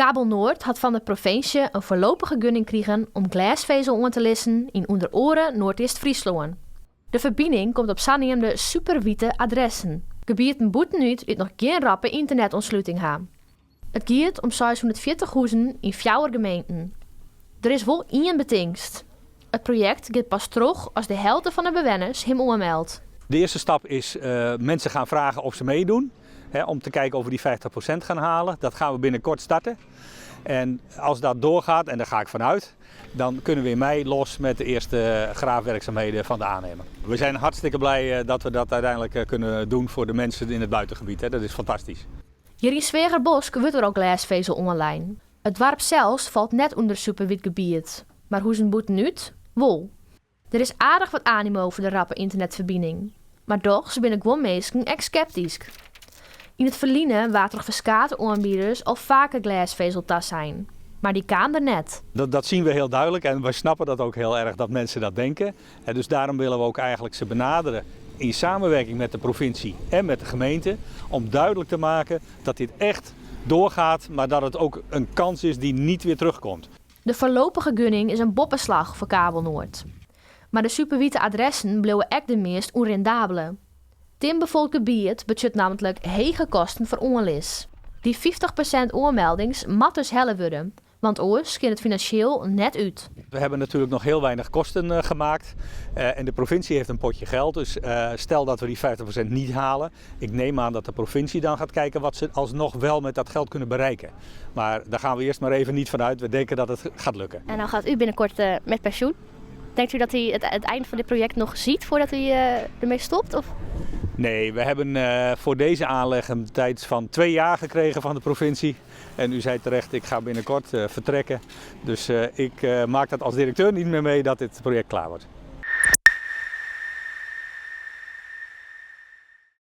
Kabelnoord hat fan de provinsje in foarlopige gunning krigen om glêsfezel oan te lizzen yn ûnder oare Noardeast-Fryslân. De ferbining komt op saneamde superwiete adressen, gebieten bûtenút dy't noch gjin rappe ynternetoansluting ha. It giet om 640 huzen yn fjouwer gemeenten. Der is wol ien betingst, it projekt giet pas troch as de helte fan de bewenners him oanmeldt. De eerste stap is mensen gaan vragen of ze meedoen. Hè, om te kijken of we die 50% gaan halen. Dat gaan we binnenkort starten. En als dat doorgaat, en daar ga ik vanuit, dan kunnen we in mei los met de eerste graafwerkzaamheden van de aannemer. We zijn hartstikke blij dat we dat uiteindelijk kunnen doen voor de mensen in het buitengebied. Hè. Dat is fantastisch. Hjir yn Sweagerbosk wurdt der al glêsfezel oanlein. It doarp sels falt net ûnder superwiet gebiet, mar huzen bûtenút wol. Der is aardich wat animo foar de rappe ynternetferbining, mar dochs binne guon minsken ek skeptysk. Yn it ferline waard troch ferskate oanbieders al faker glêsfezel tasein, mar dy kaam der net. Dat zien we heel duidelijk en wij snappen dat ook heel erg dat mensen dat denken. En dus daarom willen we ook eigenlijk ze benaderen in samenwerking met de provincie en met de gemeente om duidelijk te maken dat dit echt doorgaat, maar dat het ook een kans is die niet weer terugkomt. De foarlopige gunning is in boppeslach foar Kabelnoord. Mar de superwiete adressen bliuwe ek de meast ûnrendabele. Tinbefolke gebiet betsjut nammentlik hege kosten foar oanlis. Dy 50% oanmeldings moat dus helle wurde, want oars kin it finansjeel net út. We hebben natuurlijk nog heel weinig kosten gemaakt en de provincie heeft een potje geld. Dus stel dat we die 50% niet halen. Ik neem aan dat de provincie dan gaat kijken wat ze alsnog wel met dat geld kunnen bereiken. Maar daar gaan we eerst maar even niet vanuit. We denken dat het gaat lukken. En dan gaat u binnenkort met pensioen. Denkt u dat u het eind van dit project nog ziet voordat u ermee stopt? Of? Nee, we hebben voor deze aanleg een tijd van 2 jaar gekregen van de provincie. En u zei terecht, ik ga binnenkort vertrekken. Dus ik maak dat als directeur niet meer mee dat dit project klaar wordt.